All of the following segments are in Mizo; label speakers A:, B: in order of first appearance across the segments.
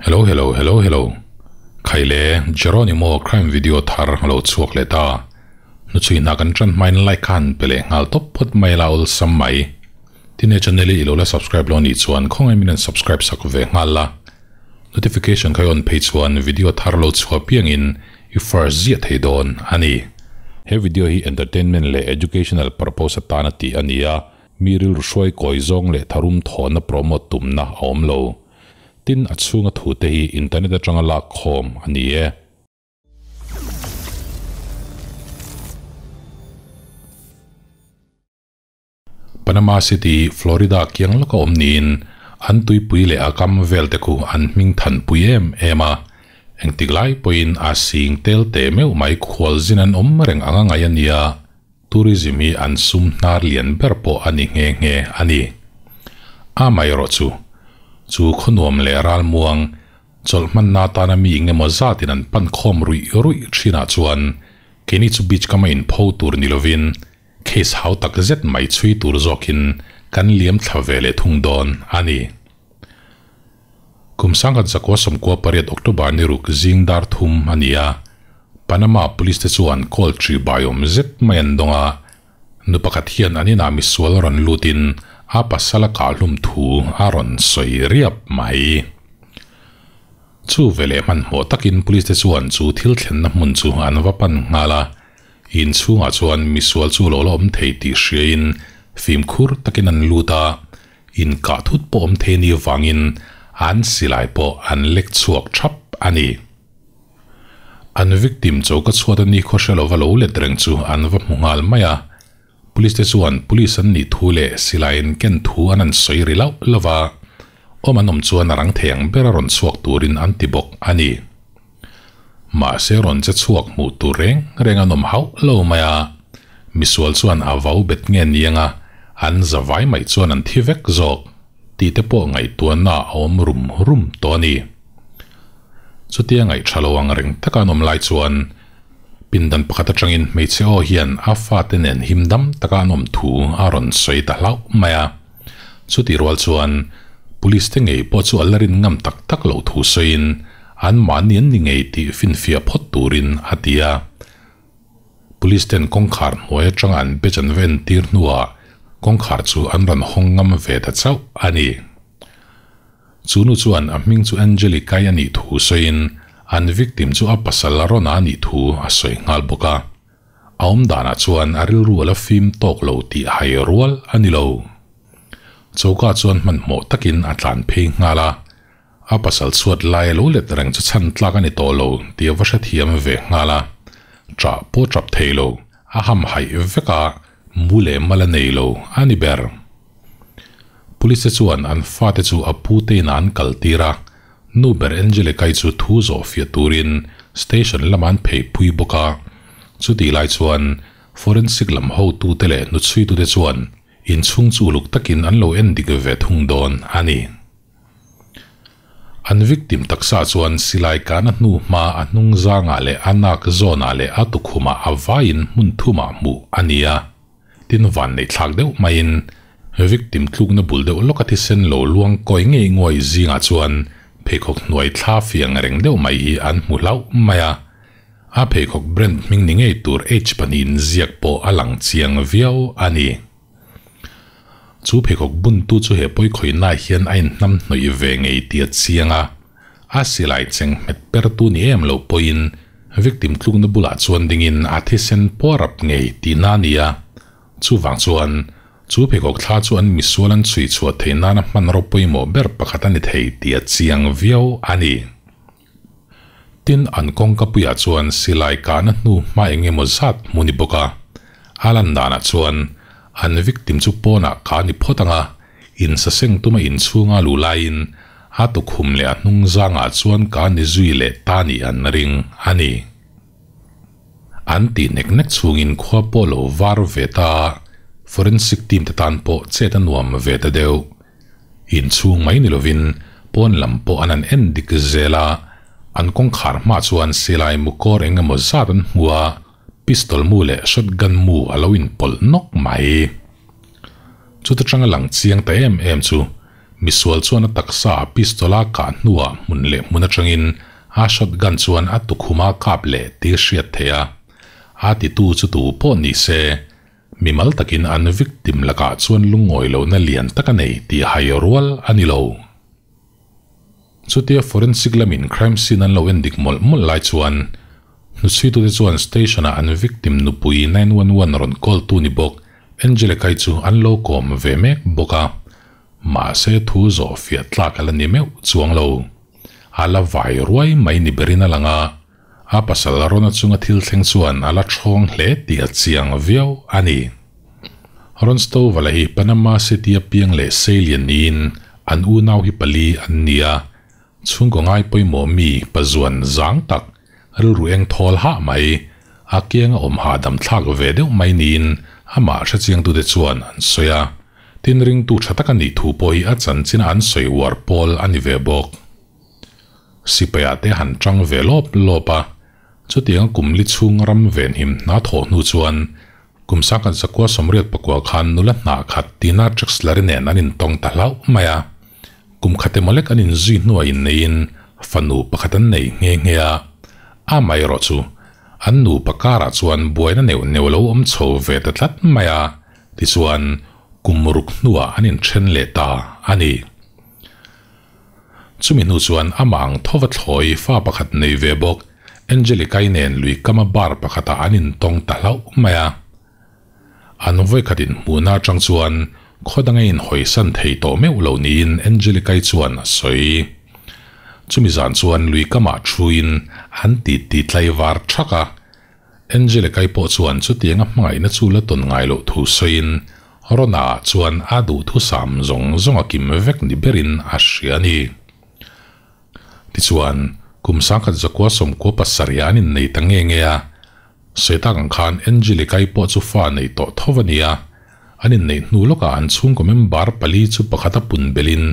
A: Hello hello hello hello Khai le Geronimo crime video thar lo chhuak leh ta. Hnuchhui hna kan tan hmain like khan pe leh nghal tawp phawt mai la awlsam mai. Tine channel hi i lo la subscribe lo anih chuan khawngaih min an subscribe sak ve nghal la. Notification kha i on phei chuan video thar lo chhuah piangin i first ziah thei dawn a ni. He video hi entertainment leh educational purpose atana tih a ni a, mi rilru hruai kawi zawng leh tharum thawhna promote tumna a awm lo. Tin, a chhunga thute hi internet atanga lak khawm a ni e. Panama City, Florida kiang lawka awm niin an tuipui leh a kam vel te khu an hming thanpui em em a. Engtik lai pawhin a sing tel teh meuh mai khualzin an awm reng anga ngaih a nia. Tourism hi an sum hnar lian ber pawh a ni nghe nghe a ni. Amaherawh chu, chu khawnuam leh ralmuang chawlh hmanna atana mi engemaw zatin an pan khawm ruih ruih thinah chuan keini chu beach kama inpho tur ni lovin case hau tak zet mai chhui tur zawkin kan liam thla ve leh thung dawn a ni. Kum sangkhat zakua 98 October ni ruk zing dar thum a ni a, Panama Police te chuan call tri bai awm zet mai an dawng a, nu pakhat hian an inah misual rawn lutin a pasal a kahhlum thu a rawn sawi riap mai. Chu veleh hmanhmawh takin Police te chuan chu thil thlenna hmun chu an va pan nghal a, inchhungah chuan misual chu lo la awm thei tih hriain fimkhur takin an lut a, Inkah thut pawh awm thei ni vangin an silai pawh an lek chhuak thap a ni. An victim choka chhuat a ni khaw hre lova lo let reng chu an va hmu nghal mai a. Police te chuan police an nih thu leh silai in ken thu an an sawi ri lauh lauh a, awm an awm chuan a rang thei ang ber a rawn chhuak turin an ti bawk a ni. Mahse rawn che chhuak hmuh tur reng reng an awm hauh lo mai a, misual chuan a vau bet nge niang a, an za vai mai chuan an thi vek zawk tih te pawh ngaihtuahna a awm rum rum tawh a ni. Chutia ngaih tha lo ang reng taka an awm lai chuan pindan pakhat atangin hmeichhe aw hian a fate nen him dam taka an awm thu a rawn sawi ta hlauh mai a. Chutih rual chuan Police te ngei pawh chu a la rin ngam tak tak loh thu sawiin an mahni an ni ngei tih finfiah phawt turin a ti a. Police ten kawngkhar hnuai atanga an be chan va entir hnuah kawngkhar chu an rawn hawng ngam ve ta chauh a ni. Chu nu chuan a hming chu Angelica-i a nih thu sawiin an victim chu a pasal Ron-a a nih thu a sawi nghal bawk a. A awm danah chuan a rilru a la fim tawk lo tih hai rual a ni lo. Choka chuan hmanhmawh takin a tlan phei nghal a, a pasal chhuat lai a lo let reng chu chhan tlak a ni tawh lo tih a va hrethiam ve nghal a. Ṭah pawh ṭap thei lo, a ham haih vek a, mu leh mal a nei lo a ni ber. Police te chuan an fate chu a pu te inah an kal tir a, nu ber Angelica-i chu thu zawh fiah turin station lamah an phei pui bawk a. Chutih lai chuan forensic lam hotute leh hnuchhuitute chuan inchhung chu uluk takin an lo en dik ve thung dawn a ni. An victim taksa chuan silai kahna hnu hma a hnung zangah leh a nak zawnah leh a tukhumah a vaiin hmun thumah hmuh a ni a. Tin van neih thlak deuh maiin victim tlukna bul deuh lawka thisen lo luang kawi ngei nguai zingah chuan pheikhawk hnuai thla fiang reng deuh mai hi an hmu hlauh mai a. A pheikhawk brand hming ni ngei tur H pahnihin ziak pawh a lang chiang viau a ni. Chu pheikhawk buntu chu he pawikhawihnaah hian a inhnamhnawih ve ngei tih a chiang a. A silai cheng hmet pertu ni em lo pawhin victim tlukna bulah chuan dingin a thisen puarap ngei tihna a ni a. Chuvang chuan chu pheikhawk thla chu an misual an chhui chhuah theih nana hmanraw pawimawh ber pakhat a ni thei tih a chiang viau a ni. Tin, an kawngka puiah chuan silai kahna hnu hma eng emaw zat hmu ni bawk a. A lan danah chuan an victim chu pawnah kah a ni phawt ang a, insaseng tuma inchhunga luh laiin a tukhum leh a hnung zangah chuan kah ni zui leh ta nih an ring a ni. An tih nek nek chhungin khua pawh lo var ve ta a, forensic team te tan pawh chet a nuam ve ta deuh. Inchhung mai ni lovin pawn lam pawh an han en dik zel a, an kawngkhar hma chuan silai mu kawr eng emaw zat an hmu a, pistol mu leh shotgun mu a lo inpawlh nawk mai. Chuta tanga lang chiang ta em em chu Misual chuan a taksa ah pistol a kah hnuah hmun leh hmun atangin a shotgun chuan a tukhum a kap leh tih a hriat theih a. A titu chu tu pawh ni se, mimal takin an victim lakah chuan lungawi lohna lian tak a nei tih hai rual a ni lo. Chutia forensic lamin crime scene an lo en dik mawlh mawlh lai chuan hnuchhuitute chuan station-ah an victim nupui 911 rawn call tu ni bawk Angelica-i chu an lo kawm ve mek bawk a, mahse thu zawh fiah tlak a la ni meuh chuang lo. A la vai ruai mai ni berin a lang a, a pasal Rona chunga thil thleng chuan a la ṭhawng hle tih a chiang viau a ni. Ron Stovall-a hi Panama City-a piang leh seilian niin an unau hi pali an ni a, chhungkaw ngai pawimawh mi pazuan zang tak, rilru eng thawl hah mai, a kianga awm hahdam thlak ve deuh mai niin amah hrechiangtute chuan an sawi a. Tin, ringtu tha tak a nih thu pawh hi a chanchina an sawi uar pawl a ni ve bawk. Sipaia te han tang ve lawp lawp a, chutianga kum li chhung ram venhim hna thawh hnu chuan kum sangkhat zakua 84 khan nula hna khat Tina Trexler-i nen an intawng ta hlauh mai a. Kum khat emaw lek an inzui hnuah inneiin fanu pakhat an nei nghe nghe a, amaherawh chu an nupa karah chuan buaina neuh neuh lo awm chho ve ta tlat mai a, tichuan kum ruk hnuah an inthen leh ta a ni. Chumi hnu chuan amah ang thova thlawi fa pakhat nei ve bawk Angelica-i nen lui kama bar pakhatah an intawng ta hlauh mai a. An vawikhat inhmuhna atang chuan khaw danga inhawisan thei tawh meuh lo niin Angelica-i chuan a sawi. Chumi zan chuan lui kamah thuin an titi tlaivar thak a. Angelica-i pawh chuan chutianga hmangaihna chu la tawn ngai loh thu sawiin Rona-ah chuan a duhthusam zawng zawng a kim vek ni berin a hria a ni. Tichuan, kum 1997 an innei ta nge nge a, sawi tak ang khan Angelica-i pawh chu fa nei tawh tho a ni a, an inneih hnu lawkah an chhungkaw member pali chu pakhat a pun belhin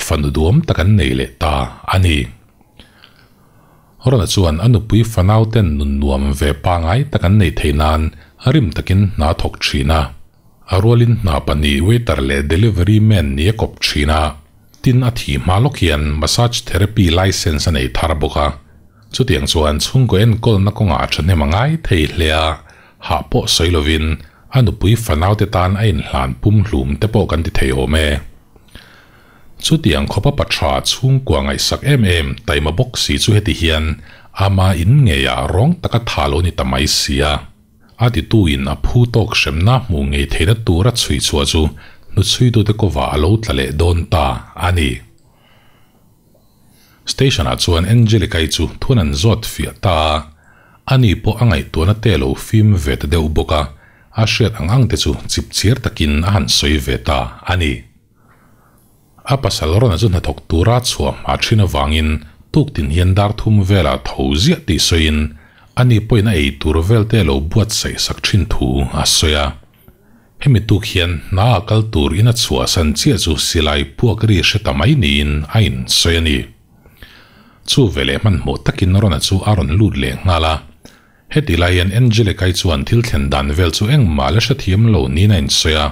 A: fanu duam tak an nei leh ta a ni. Rona chuan a nupui fanau ten nun nuam ve pangai tak an neih theih nan rim takin hna a thawk thin a. A rualin hna pahnih waiter leh delivery man ni a kawp thin a. Tin a thih hma lawk hian massage therapy license a nei thar bawk a. Chutiang chuan chhungkaw enkawlna kawngah a thahnem a ngai thei hle a, hah pawh sawi lovin a nupui fanau te tan a inhlan pum hlum te pawh kan ti thei awm e. Chutiang khawpa pa tha chhungkua ngaihsak em em taima bawk si chu heti hian ama in ngeiah rawng taka tha lo ni ta mai sia. A tituin a phu tawk hremna hmuh ngei theihna tura chhui chhuah chu hnuchhuitute kawvah a lo tla leh dawn ta a ni. Station-ah chuan Angelica-i chu thun an zawt fiah ta a, ani pawh a ngaihtuahna te lo fim ve ta deuh bawk a, a hriat ang ang te chu chipchiar takin a han sawi ve ta a ni. A pasal Rona chu hnathawk tura chhuah hma thin avangin tuktin hian dar thum velah tho ziah tih sawiin ani pawhin a ei tur vel te lo buatsaih sak thin thu a sawi a. Hemi tuk hian hna a kal tur in a chhuahsan chiah chu silai puak ri hre ta mai niin a insawi a ni. Chu veleh hmanhmawh takin Rona chu a rawn lut leh nghal a. Heti lai hian Angelica-i chuan thil thlen dan vel chu engmah la hrethiam lo niin a insawi a,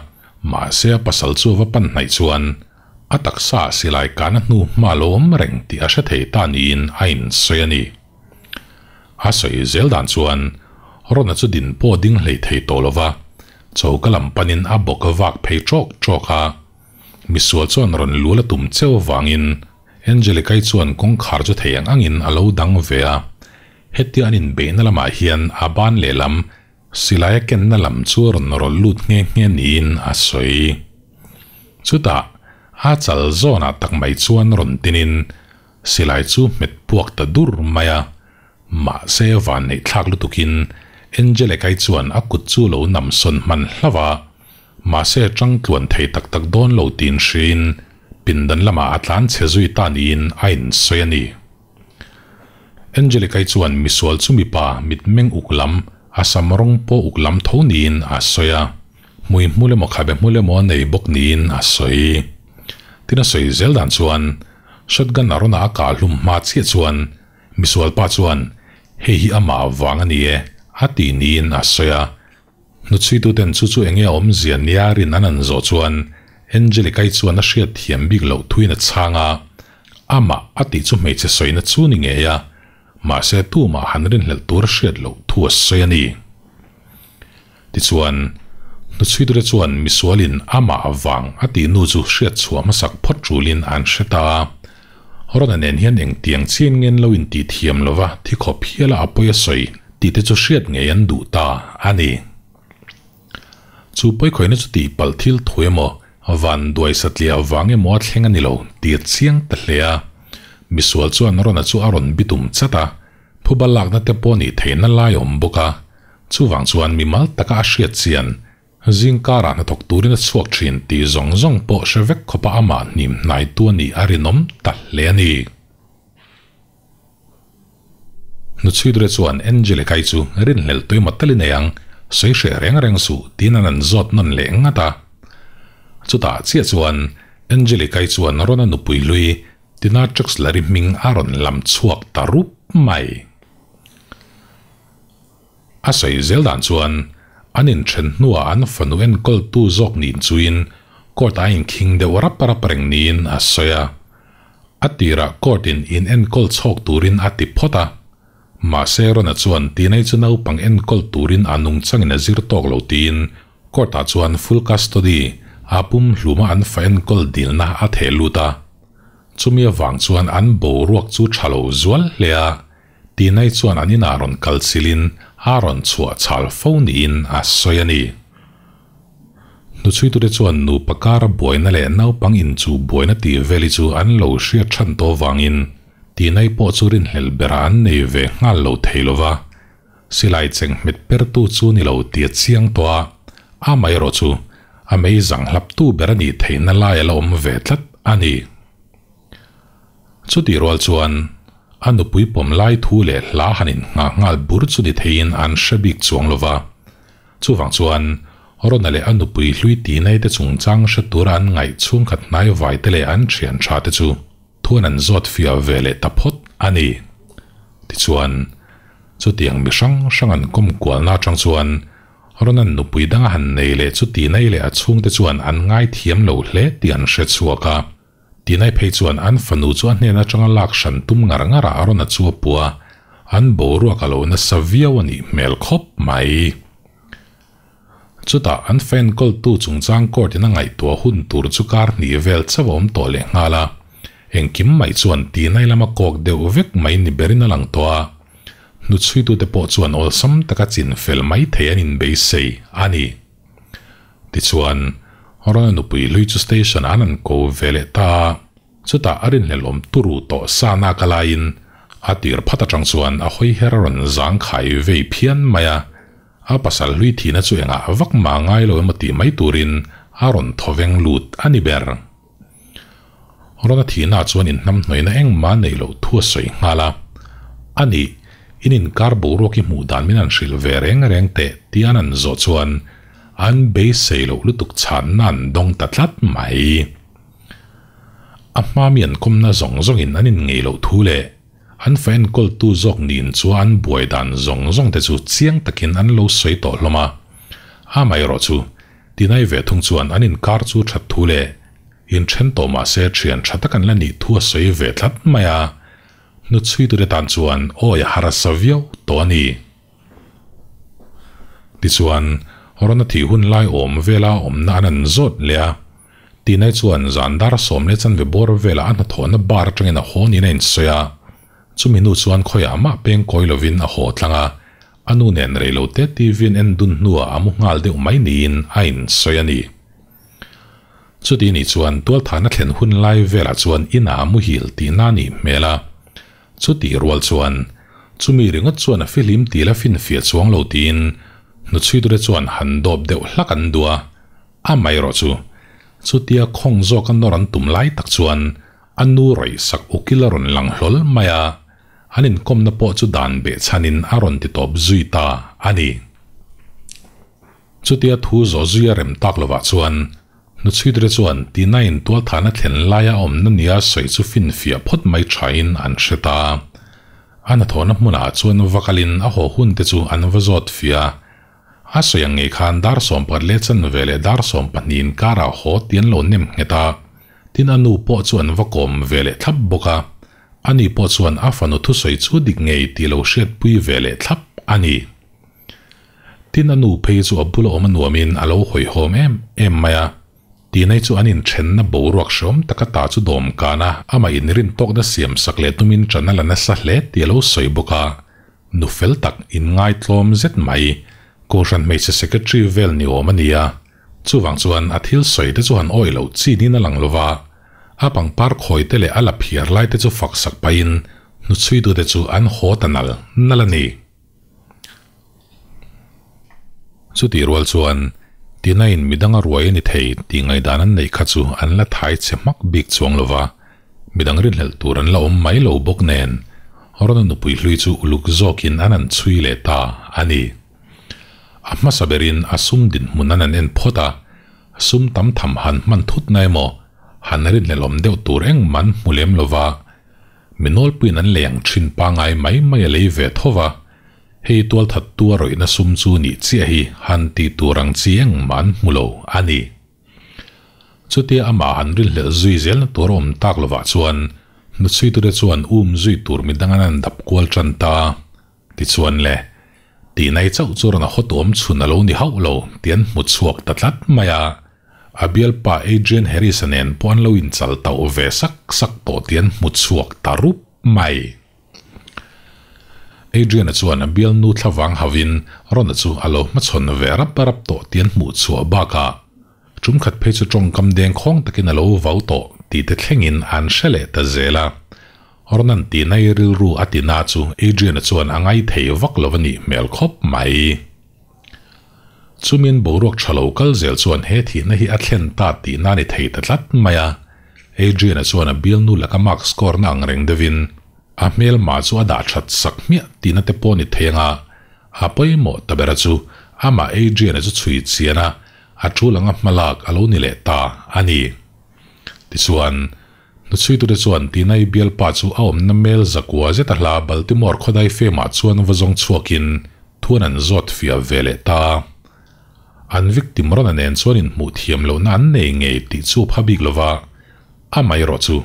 A: mahse a pasal chu a va pan hnaih chuan a taksa ah silai kahna hnu hma lo awm reng tih a hre thei ta niin a insawi a ni. A sawi zel dan chuan Rona chu din pawh ding hlei thei tawh lo va, choka lam panin a bawk vak phei ṭawk ṭawk a, misual chuan rawn lul a tum cheu avangin Angelica-i chuan kawngkhar chu thei ang angin a lo dang ve a. Hetia an inbeihna lamah hian a ban lehlam silaia kenna lam chu a rawn rawlh lut nghe nghe niin a sawi. Chutah a chal zawnah tak mai chuan rawn tinin silai chu hmet puak ta dur mai a, mahse vanneih thlak lutukin Angelica-i chuan a kut chu lo nam sawn hman hlauh a, mahse tang tluan thei tak tak dawn lo tiin hriin pindan lamah a tlan chhe zui ta niin a insawi a ni. Angelica-i chuan misual chu mipa mitmeng uk lam, a sam rawng pawh uk lam tho niin a sawi a. Hmui hmul emaw khabe hmul emaw a nei bawk niin a sawi. Tin a sawi zel dan chuan shotgun a rawn a kah hlum hma chiah chuan misual pa chuan hei hi amah vang a ni e a tih niin a sawi a. Hnuchhuituten chu chu enge a awmzia nia rin an an zawh chuan Angelica-i chuan a hriat thiam bik loh thuin a chhang a, amah a tih chu hmeichhe sawina chu ni ngei a, mahse tumah han rinhlelh tur a hriat loh thu a sawi a ni. Tichuan, hnuchhuiture chuan misualin amah vang a tih nu chu hriat chhuah hmasak phawt tulin an hre ta a. Rona nen hian engtiang chian ngen lo intih thiam lova thi khawp hiala a pawi a sawi tih te chu hriat ngei an duh ta a ni. Chu pawikhawihna chu tihpalh thil thu emaw, van duai satliah vang emaw a thleng a ni lo tih a chiang ta hle a. Misual chuan Rona chu a rawn bitum chat a, phuba lakna te pawh nih theihna lai a awm bawk a. Chuvang chuan mimal taka a hriat chian, zingkarah hnathawk turin a chhuak thin tih zawng zawng pawh hre vek khawpa amah hnim hnaitu a nih a rinawm ta hle a ni. Hnuchhuidure chuan Angelica-i chu rinhlelh tuimaw tal i nei ang, sawi hreh reng reng suh tiin an an zawt nawn leh ngat a. Chutah chiah chuan Angelica-i chuan Rona nupui hlui Tina Traxler-i hming a rawn lam chhuak ta rup mai. A sawi zel dan chuan an inthen hnuah an fanu enkawltu zawk nin chuin court a inkhing deuh rap rap reng niin a sawi a. A tirah court in in enkawl chhawk turin a ti phawt a. Mahse Rona chuan Tinai chu naupang enkawl turin a nungchangin a zir tawk lo tiin court ah chuan full custody a pum hluma an fa enkawl dilna a theh lut a. Chumi avang chuan an boruak chu tha lo zual hle a. Tinai chuan an inah rawn kal chilin a rawn chhuah chhal fo niin a sawi a ni. Hnuchhuitute chuan nupa kara buaina leh naupang inchuh buaina tih vel hi chu an lo hriat than tawh vangin Tinai pawh chu rinhlelh berah an nei ve nghal lo thei lo va, silai cheng hmet pertu chu ni lo tih a chiang tawh a, amaherawh chu a mei zang hlaptu ber a nih theihna lai a la awm ve tlat a ni. Chutih rual chuan a nupui pawm lai thu leh hla han innghah nghal bur chu ni theiin an hre bik chuang lo va. Chuvang chuan Rona leh a nupui hlui tinai te chungchang hre tura an ngaih chhungkhat hnai vai te leh an thian tha te chu thuan an zawt fiah ve leh ta phawt a ni. Tichuan, chutiang mi hrang hrang an kawm kualna atang chuan Ronan nupui danga han nei leh chu tinai leh a chhungte chuan an ngaithiam lo hle tih an hre chhuak a. Tinai phei chuan an fanu chu a hnen atanga lak hran tum ngar ngar ah rawn a chu a pu a, an boruak a lo nasa viau a nih hmel khawp mai. Chutah an fa enkawltu chungchang court in a ngaihtuah hun tur chu kar hnih vel chauh a awm tawh leh nghal a, engkim mai chuan Tinai lama kawk deuh vek mai ni berin a lang tawh a, hnuchhuitute pawh chuan awlsam taka chin fel mai thei an inbeisei a ni. Tichuan, Rona nupui hlui chu station an an ko ve leh ta a, chutah a rinhlelhawm turu tawh sa nak a laiin a tir phat atang chuan a hawi her a rawn zang khai vei phian mai a, a pasal hlui thihna chu engah vak mah ngai lo emaw tih mai turin a rawn thawveng lut a ni ber. Rona thihna chuan inhnamhnawihna engmah neih loh thu a sawi nghal a, A nih, in inkar boruak i hmuh dan min han hrilh ve reng reng teh tih an han zawh chuan an beisei loh lutuk chhanna an dawng ta tlat mai. A hma mi an kawmna zawng zawngin an inngeih loh thu leh an fa enkawltu zawk nin chu an buai dan zawng zawng te chu chiang takin an lo sawi tawh hlawm a, amaherawh chu Tinai ve thung chuan an inkar chu that thu leh inthen tawh mah se thian tha tak an la nih thu a sawi ve tlat mai a, hnuchhuitute tan chuan awi a harsa viau tawh a ni. Tichuan, Rona thih hun lai awm vela awmna an an zawt leh a, Tinai chuan zan dar 10 chanve bawr velah a hnathawhna bar atangin a haw niin a insawi a, chumi hnu chuan khawiah mah peng kawi lovin a haw tlang a, A nu nen rei lo te TV an en dun hnuah a mu nghal deuh mai niin a insawi a ni. Chuti nih chuan tualthahna thlen hun lai velah chuan inah a muhil tihna a nih hmel a. Chutih rual chuan chumi ringawt chuan a fihlim tih la finfiah chuang lo tiin hnuchhuitute chuan han dawp deuh hlak an duh a, amaherawh chu chutia khawng zawka nawr an tum lai tak chuan a nu rawih sak ukil a rawn lang hlawl mai a. An inkawmna pawh chu dan beh chhanin a rawn ti tawp zui ta a ni. Chutia thu zawh zui a rem tak lovah chuan hnuchhuiture chuan Tina-in tualthahna thlen laia awmna nia sawi chu finfiah phawt mai thain an hre ta. A hnathawhna hmunah chuan va kalin a haw hunte chu an va zawt fiah a. A sawi ang ngei khan dar 11 leh chanve leh dar 12 inkarah haw tih an lo nem nghet a, tin a nu pawh chu an va kawm ve leh thlap bawk a, ani pawh chuan a fanu thusawi chu dik ngei tih lo hriatpui ve leh thlap a ni. Tin a nu phei chu a bula awm a nuamin a lo hawihhawm em em mai a. Tinai chu an inthenna boruak hreawm taka ta chu dawm kan a, amah inrin tawkna siam sak leh tumin ṭan a la nasa hle tih a lo sawi bawk a. Nu fel tak inngaitlawm zet mai, Kohhran hmeichhe secretary vel ni awm a ni a, chuvang chuan a thil sawi te chu han awih loh chin in a lang lo va, a pangpar khawi te leh a la phiar lai te chu fak sak pahin hnuchhuitu te chu an haw ta nal nal a ni. Chutih rual chuan Tina-in midang a ruai a ni thei tih ngaihdan an neih kha chu an la thai che hmak bik chuang lo va, midang rinhlelh tur an la awm mai lo bawk nen Rona nupui hlui chu uluk zawkin an han chhui leh ta a ni. A hmasa berin a sum dinhmun an han en phawt a, sum tam tham han hman thut na emaw han rinhlelh awm deuh tur engmah an hmu lem lo va, Mi nawlpuiin an lei ang thin pangai mai mai a lei ve tho va, hei tualthattu a rawihna sum chu nih chiah hi han tih tur ang chi engmah an hmu lo a ni. Chutia amah han rinhlelh zui zelna tur a awm tak lovah chuan hnuchhuitute chuan um zui tur midang an han dap kual tan ta. Tichuan le, Tinai chauh chu rawn a hawt awm chhun a lo ni hauh lo tih an hmu chhuak ta tlat mai a, a bialpa Adrian Harris-a nen pawh an lo inchal tauh ve sak sak tawh tih an hmu chhuak ta rup mai. Adrian-a chuan a bialnu thlavang hauhin Ron-a chu a lo hmachhawn ve rap rap tawh tih an hmuh chhuah bakah ṭumkhat phei chu ṭawngkam dengkhawng takin a lo vau tawh tih te thlengin an hre leh ta zel a. Ronan Tinai rilru a ti na chu Adrian-a chuan a ngai thei vak lo a nih hmel khawp mai. Chumin boruak tha lo kal zel chuan he thihna hi a thlen ta tihna a ni thei ta tlat mai a. Adrian-a chuan a bialnu laka mark score na ang reng deuhin a hmelma chu a dah that sak hmiah tihna te pawh a ni thei ang a, a pawimawh ta bera chu amah Adrian-a chu chhui chian a, a tul anga hmalak a lo ni leh ta a ni. Tichuan. Hnuchhuitute chuan Tinai bialpa chu a awmna mel zakua zet a hla Baltimore khawdai femah chuan va zawng chhuakin thuan an zawt fiah ve leh ta. An victim Rona nen chuan inhmuh thiam lohna an nei ngei tih chu pha bik lova, amaherawh chu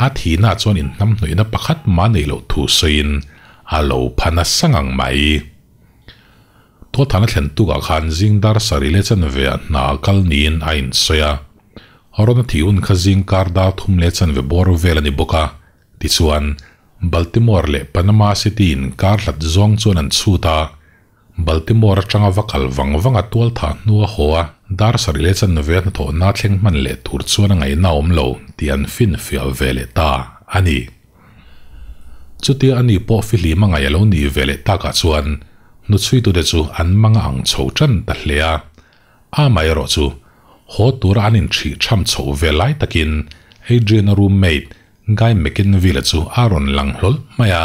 A: a thihnaah chuan inhnamhnawihna pakhat mah neih loh thu sawiin a lo pha nasa ngang mai. Tualthana thlen tukah khan zing dar sarih leh chanve ah hna a kal niin a insawi a. Rawn a thih hun kha zing kar dar thum leh chanve bawr vel a ni bawk a, tichuan Baltimore leh Panama City in kar hlat zawng chuan an chhut a. Baltimore atanga va kal vang vang a tual thah hnu a haw a, dar sarih leh chanve a hnathawhna thleng hman leh tur chuan a ngaihna a awm lo tih an finfiah ve leh ta a ni. Chutia ani pawh fihlim a ngaih a lo nih ve leh takah chuan hnuchhuitute chu an mang a ang chho tan ta hle a. Amaherawh chu haw tura an inchhih cham chhoh ve lai takin Adrian-a roommate Guy McInville-a chu a rawn lang hlawl mai a.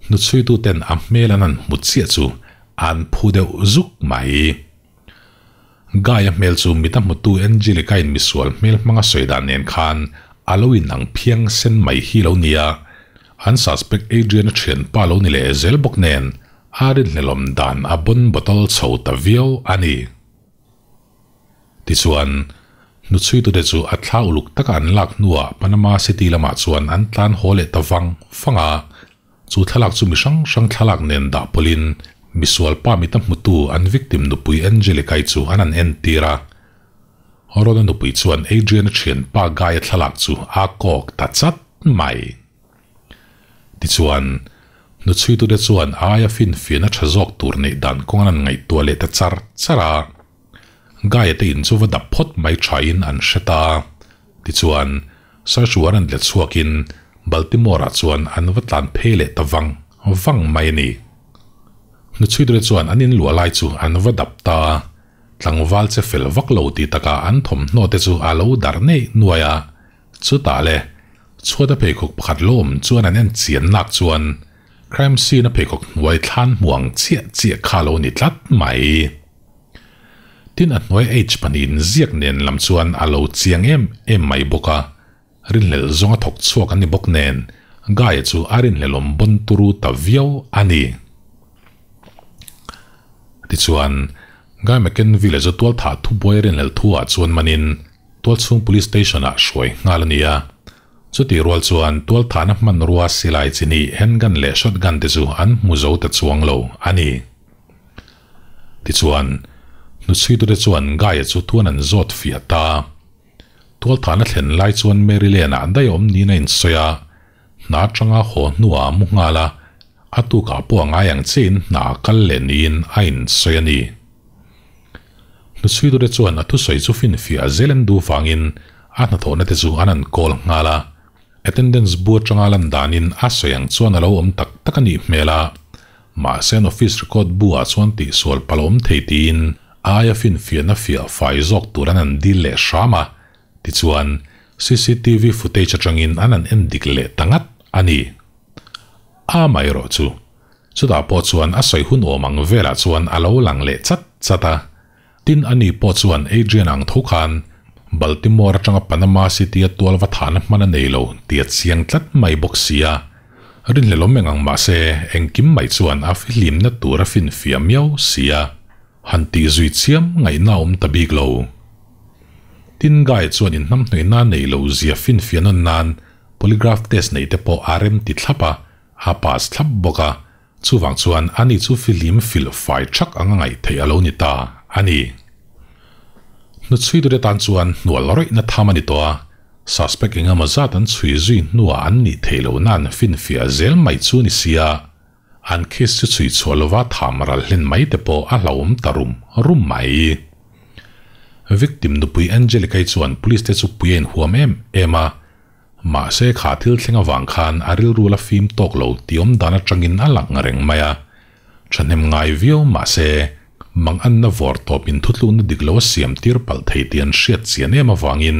A: Hnuchhuituten a hmel an han hmu chiah chu an phu deuh zuk mai. Guy-a hmel chu mit a hmutu Angelica-in misual hmel hmanga sawi dan nen khan a lo inang phiang sen mai hi lo nia, an suspect Adrian-a thianpa lo ni leh zel bawk nen a rinhlelawm dan a bawn bottle chho ta viau a ni. Tichuan, hnuchhuitute chu a thla uluk taka an lak hnuah Panama City lamah chuan an tlan haw leh ta vang vang a, Chu thlalak chu mi hrang hrang thlalak nen dah pawlhin misual pa mita hmutu an victim nupui Angelica-i chu an han entir a. Ron-a nupui chuan Adrian-a thianpa Guy-a thlalak chu a kawk ta chat mai. Tichuan, hnuchhuitute chuan a aia finfiahna tha zawk tur neih dan kawng an han ngaihtuah leh ta char char a. Guy-a te in chu va dap phawt mai thain an hre ta. Tichuan, search warrant let chhuakin Baltimore-ah chuan an va tlan phei leh ta vang vang mai a ni. Hnuchhuiture chuan an inluah lai chu an va dap ta a, tlangval che fel vak lo tih takah an thawmhnaw te chu a lo darh neih nuai a. Chutah le, chhuata pheikhawk pakhat lo awm chuan an en chian nak chuan crime scene-a pheikhawk hnuai thlan hmu ang chiah chiah kha a lo ni tlat mai. Tin a hnuai H pahnihin ziak nen lam chuan a lo chiang em em mai bawk a, rinhlelh zawnga thawk chhuak an ni bawk nen Guy-a chu a rinhlelawm bawn turu ta viau a ni. Tichuan, Guy McKenville chu tualthah thubuai rinhlelh thuah chuan manin tualchhung police station-ah hruai nghal a ni a. Chutih rual chuan tualthahna hmanrua silai chi hnih handgun leh shotgun te chu an hmu zo ta chuang lo a ni. Tichuan, hnuchhuitute chuan Guy-a chu tuan an zawt fiah ta. Tualthahna thlen lai chuan Maryland-ah daih awm niin a insawi a, hna atanga haw hnuah a mu nghal a, a tukah pawh a ngai ang chiahin hna a kal leh niin a insawi a ni. Hnuchhuitute chuan a thusawi chu finfiah zel an duh vangin a hnathawhna te chu an han call nghal a, attendance bu atanga lan danin a sawi ang chuan a lo awm tak tak a nih hmel a, mahse an office record bu ah chuan tihsual palh a awm thei tiin a aia finfiahna fiah fai zawk tur an han dil leh hram a, tichuan cctv footage atangin an han en dik leh ta ngat a ni. Amaherawh chu chutah pawh chuan a sawi hun awm ang velah chuan a lo lang leh chat chat a, tin ani pawh chuan Adrian ang tho khan Baltimore atanga Panama City-a tual va thahna hman a nei lo tih a chiang tlat mai bawk si a, rinhlelawm eng ang mahse engkim mai chuan a fihlimna tur a finfiah miau si a, han tih zui chiam ngaihna a awm ta bik lo. Tin Guy chuan inhnamhnawihna a neih loh zia finfiah nawn nan polygraph test neih te pawh a rem ti thlap a, a pass thlap bawk a, chuvang chuan ani chu fihlim filh fai thak ang a ngaih theih a lo ni ta a ni. Hnuchhuitute tan chuan hnual rawihna tham a ni tawh a, suspect engemaw zat an chhui zui hnuah an nih theih loh nan finfiah zel mai chu ni sia, an case chu chhui chhuah lova tham ral hlen mai te pawh a hlauhawm ta rum rum mai. Victim nupui Angelica-i chuan police te chu pui a inhuam em em a, Mahse kha thil thleng avang khan a rilru la fim tawk lo tih awm dan atangin a lang reng mai a. Thahnem ngai viau mahse manganna vawr tawp in thutlukna dik lo a siam tir palh thei tih an hriat chian em avangin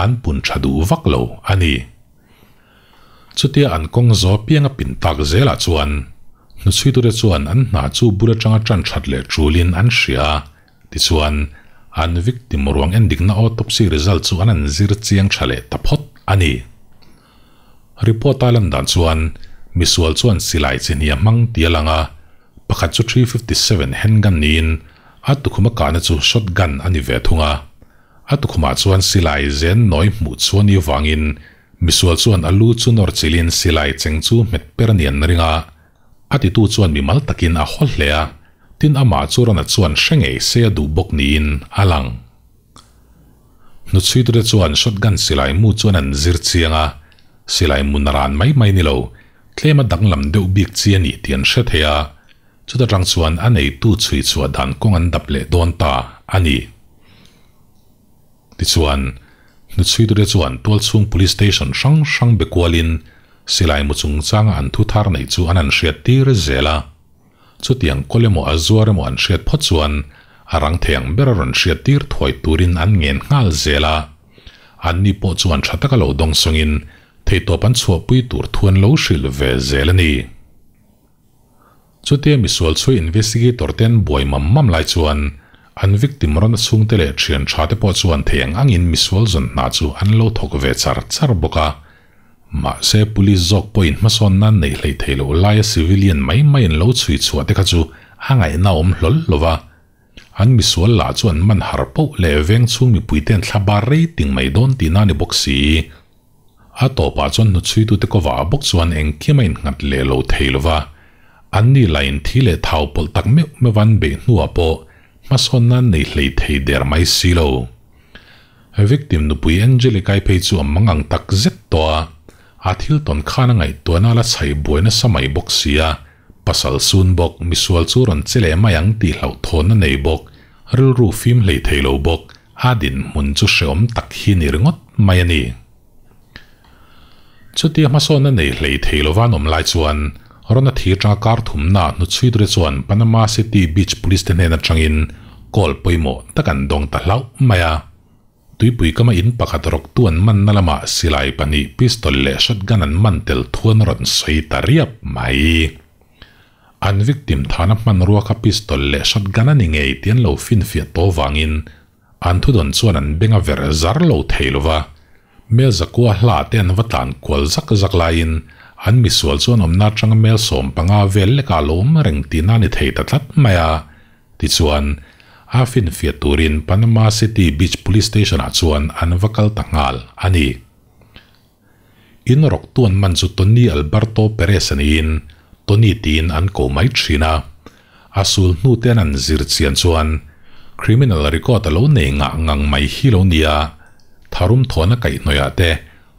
A: an pun tha duh vak lo a ni. Chutia an kawng zaw piang a pin tak zelah chuan hnuchhuitute chuan an hna chu bul atanga tan that leh tulin an hria a. Tichuan, an victim ruang endikna autopsy result chu an an zir chiang tha leh ta phawt a ni. Report a lan dan chuan, misual chuan silai chi hnih a hmang tih a lang a, pakhat chu 357 handgun niin a tukhuma kahna chu shotgun a ni ve thung a. A tukhumah chuan silai zen nawi hmuh chuan i vangin misual chuan a lu chu nawr chilhin silai cheng chu hmet per a ni an ring a, A titu chuan mimal takin a haw hle a, tin amah chu Rona chuan hre ngei se a duh bawk niin a lang. Hnuchhuitute chuan shotgun silai mu chuan an zir chiang a, silai mun a ran mai mai ni lo, tlem a danglam deuh bik chi a nih tih an hre thei a, chuta tang chuan a neitu chhui chhuah dan kawng an dap leh dawn ta a ni. Tichuan, hnuchhuitute chuan tualchhung Police Station hrang hrang be kualin silai mu chungchanga an thu thar neih chu an han hriat tir zel a. Chutiang kawl emaw a zuar emaw an hriat phawt chuan a rang thei ang ber a rawn hriat tir thuai turin an ngen nghal zel a. Anni pawh chuan tha taka lo dawngsawngin theihtawp an chhuahpui tur thu an lo hrilh ve zel a ni. Chutia misual chhui investigator te an buai mam mam lai chuan an victim rawn a chhungte leh thian tha te pawh chuan thei ang angin misual zawn hna chu an lo thawk ve char char bawk a. Mahse police zawk pawhin hmasawn nan neih hleih theih loh laia civilian mai mai an lo chhui chhuah te kha chu a ngaihna a awm hlawl lo va. An misual lah chu an man har poh leh veng chhung mipuite an thla bar rei ting mai dawn tihna a ni bawk si. A tawpah chuan hnuchhuitute kawvah bawk chuan engkim a innghat leh lo thei lo va, anni lain thi leh thau pawlh tak meuh meuh an beih hnuah pawh hmasawn nan nei hlei thei der mai si lo. Victim nupui Angelica-i phei chu a mang ang tak zet tawh a, a thil tawn khan a ngaihtuahna a la chhaih buai nasa mai bawk si a, pasal sun bawk, misual chu rawn che leh mai ang tih hlauhthawnna nei bawk, rilru fim hlei thei lo bawk, A dinhmun chu hreawm tak hi ni ringawt mai a ni. Chutia hmasawnna nei hlei thei lova an awm lai chuan Rona thi atanga kar thumna hnuchhuiture chuan Panama City Beach Police te hnen atangin call pawimawh tak an dawng ta hlauh mai a. Tuipui kama in pakhat rawktu an manna lamah silai pahnih pistol leh shotgun an man tel thu an rawn sawi ta riap mai. An victim thana hmanrua kha pistol leh shotgun a ni ngei tih an lo finfiah tawh vangin an thudawn chuan an beng a ver zar lo thei lo va. Mel zakua hla te an va tlan kual zak zak laiin an misual chuan awmna atanga mel 15 vel lekah a lo awm reng tihna a ni thei ta tlat mai a. Tichuan, a finfiah turin Panama City Beach Police Station-ah chuan an va kal ta nghal a ni. In rawk tuan man chu Tony Alberto Perez a niin Tony tiin an ko mai thin a. A sul hnu te an an zir chian chuan criminal record a lo nei ngah ngang mai hi lo nia. Tharum thawhna kaihhnawihah te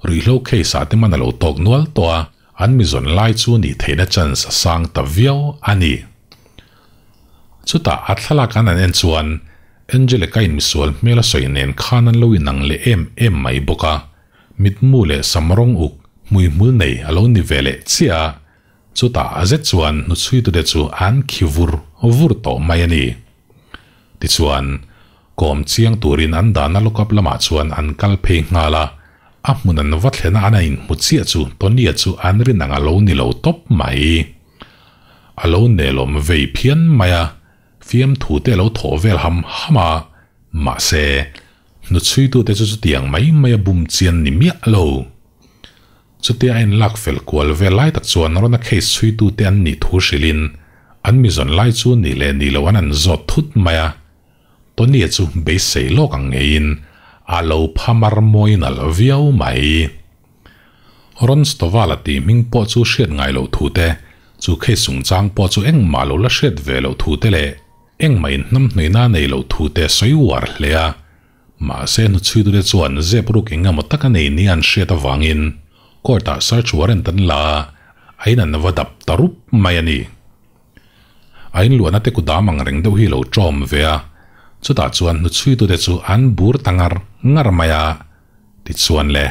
A: ruihhlo case ah te man a lo tawk nual tawh a, an mi zawn lai chu nih theihna chance a sang ta viau a ni. Chutah a thlalak an an en chuan Angelica in misual hmel a sawi nen khan an lo inang leh em em mai bawk a, mitmu leh sam rawng uk hmuihmul nei a lo ni ve leh chiah a, chutah a zet chuan hnuchhuitute chu an khi vur vur tawh mai a ni. Tichuan, kawm chiang turin an dahna lockup lamah chuan an kal phei nghal a, a hmun an va thlena an a inhmu chiah chu Tony-a chu an rin ang a lo ni lo tawp mai. A lo nelawm vei phian mai a, fiamthu te a lo thawh vel ham ham a, mahse, hnuchhuitute chu chutiang mai mai a bum chian ni miah lo. Chutia a inlak fel kual vel lai tak chuan Rona case chhuitute an nih thu hrilhin an mi zawn lai chu nih leh nih loh an an zawt thut mai a. Tony-a chu beisei lawk ang ngeiin a lo phamar mawi nalh viau mai. Ron Stovall-a tih hming pawh chu hriat ngai loh thu te, chu case chungchang pawh chu engmah lo la hriat ve loh thu te leh engmah inhnamhnawihna nei loh thu te sawi uar hle a. Mahse hnuchhuitute chuan zep ruk eng emaw tak a nei nia an hriat avangin court-ah search warrant an la a, a in an va dap ta rup mai a ni. A inluahna te kudam ang reng deuh hi lo ṭawm ve a, chutah chuan hnuchhuitute chu an bur ta ngar ngar mai a, tichuan le,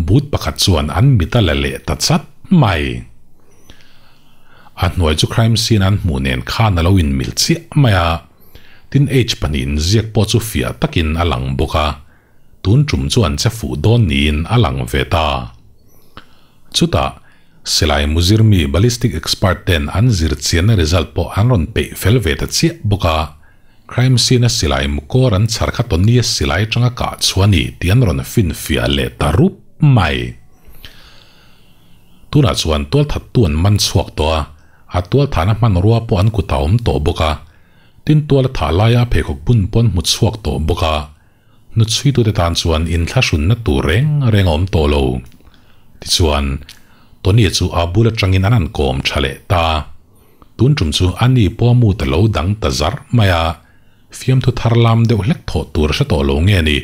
A: boot pakhat chuan an mit a la leh ta chat mai. A hnuai chu crime scene an hmuh nen khan a lo inmil chiah mai a, tin H pahnihin ziak pawh chu fiah takin a lang bawk a, tun tum chu an che fuh dawn niin a lang ve ta. Chutah, silai muzir mi ballistic expert ten an zir chianna result pawh an rawn peih fel ve ta chiah bawk a, crime scene a silai mukawr an chhar kha Tony-a silai atanga kah chhuah a ni tih an rawn finfiah leh ta rup mai. Tunah chuan tualthattu an man chhuak tawh a, a tualthahna hmanrua pawh an kutah a awm tawh bawk a. Tin tual a thah laia a pheikhawk bun pawh an hmu chhuak tawh bawk a. Hnuchhuitute tan chuan inthlahrunna tur reng reng a awm tawh lo. Tichuan, Tony-a chu a bul atangin an han kawm tha leh ta. Tun tum chu a ni pawh a mu ta lo dang ta zarh mai a, fiamthu thar lam deuh hlek thawh tur a hre tawh lo nge ni,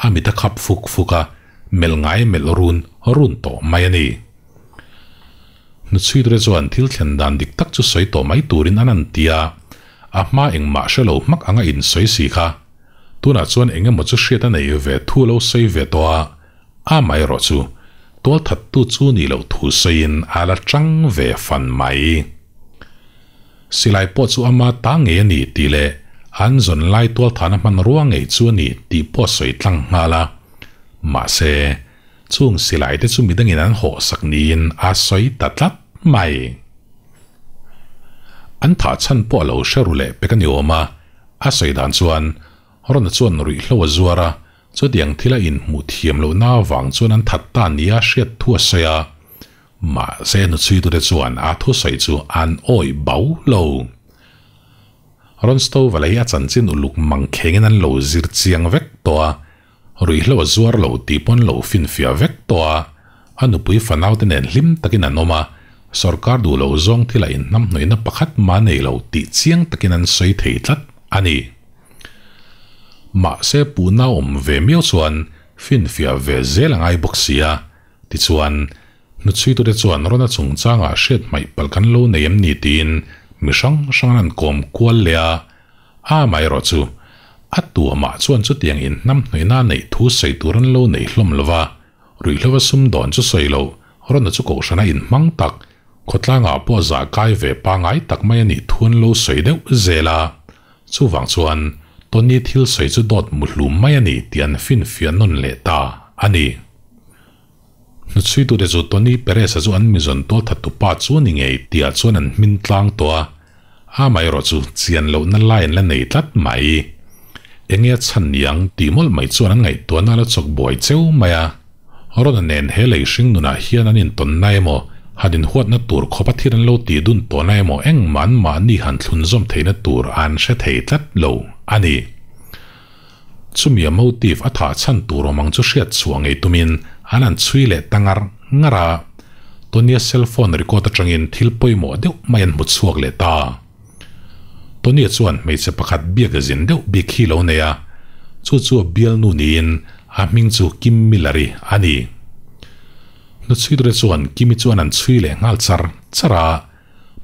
A: a mit a khap fuk fuk a, melh ngai melh run run tawh mai a ni. Hnuchhuiture chuan thil thlen dan dik tak chu sawi tawh mai turin an an ti a, a hma engmah hre lo hmak anga insawi si kha. Tunah chuan eng emaw chu hriat a nei ve thu lo sawi ve tawh a, amaherawh chu tualthattu chu nih loh thu sawiin a la chang ve fan mai. Silai pawh chu ama ta ngei a ni tih leh an zawn lai tualthahna hmanrua ngei chu a ni tih pawh sawi tlang nghal a. Mahse, chung silai te chu midangin an hawhsak niin a sawi ta tlat mai. An thah chhan pawh a lo hre ru leh pek a ni awm a, a sawi dan chuan Rona chuan ruihhlo a zuar a, chutiang thila inhmuh thiam lohna avang chuan an that ta nia hriat thu a sawi a. Mahse, hnuchhuitute chuan a thusawi chu an awih bau lo. Ron Stovall-a hi a chanchin uluk mang khengin an lo zir chiang vek tawh a, ruihhlo a zuar lo tih pawn lo finfiah vek tawh a, a nupui fanaute nen hlim takin an awm a, sorkar duh loh zawng thila inhnamhnawihna pakhat mah nei lo tih chiang takin an sawi thei tlat a ni. Mahse puhna awm ve miau chuan finfiah ve zel a ngai bawk si a, tichuan hnuchhuitute chuan Rona chungchangah hriat hmaih palh kan lo nei em ni tiin mi hrang hrang an han kawm kual leh a, Amaherawh chu, a tuamah chuan chutiang inhnamhnawihna neih thu sawi tur an lo nei hlawm lo va, ruihhlova sumdawn chu sawi loh, Rona chu kohhrana inhmang tak, khawtlangah pawh zah kai ve pangai tak mai a nih thu an lo sawi deuh zel a. Chuvang chuan, Tony thil sawi chu dawt muhlum mai a ni tih an finfiah nawn leh ta a ni. Hnuchhuitute chu Tony Perez-a chu an mizawn tualthattu pa chu a ni ngei tihah chuan an hmin tlang tawh a, amaherawh chu chian lohna lai an la nei tlat mai. Enge a chhan niang tih mawlh mai chuan an ngaihtuahna a la chawk buai cheu mai a. Rona nen he lei hring nunah hian an intawnna emaw, han inhuatna tur khawpa thil an lo tih dun tawhna emaw engmah an mahni han thlunzawm theihna tur an hre thei tlat lo a ni. Chumi a motive a thah chhan tur awm ang chu hriat chhuah ngei tumin an han chhui leh ta ngar ngar a. Tony-a cellphone record atangin thil pawimawh deuh mai an hmu chhuak leh ta. Tony-a chuan hmeichhe pakhat biak zin deuh bik hi lo nei a, chu chu a bialnu niin a hming chu Kim Miller-i a ni. Hnuchhuiture chuan Kimi chuan an chhui leh nghal char char a,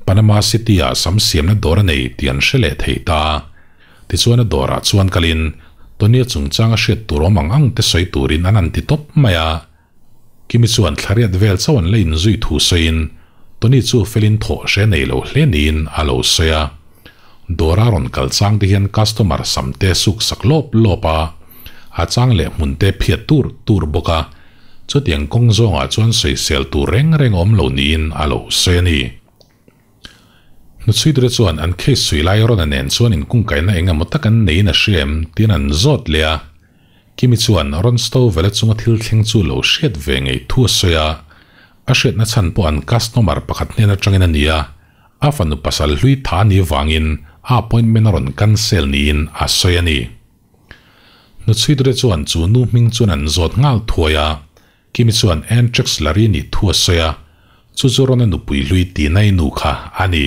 A: Panama City-ah sam siamna dawr a nei tih an hre leh thei ta. Tichuan a dawrah chuan kalin Tony-a chungchanga hriat tur awm ang ang te sawi turin an han ti tawp mai a. Kimi chuan thlariat vel chauh an la inzui thu sawiin Tony chu felin thawh hre nei lo hle niin a lo sawi a. Dawra rawn kal chang te hian customer sam te suk sak lawp lawp a, a chang leh hmun te phiat tur tur bawk a, chutiang kawng zawngah chuan sawisel tur reng reng awm lo niin a lo sawi a ni. Hnuchhuiture chuan an case sui lai Rona nen chuan inkungkaihna eng emaw tak an neiin a hria em tiin an zawt leh a. Kimi chuan Ron Stowell-a chunga thil thleng chu lo hriat ve ngei thu a sawi a, a hriatna chhan pawh an customer pakhat hnen atangin a ni a, a fanu pasal hlui tha ni vangin a appointment a rawn cancel niin a sawi a ni. Hnuchhuiture chuan chu nu hming chuan an zawt nghal thuai a, Kimi chuan Ann Trexler-i nih thu a sawi a, chu chu Rona nupui hlui Tina-i nu kha a ni.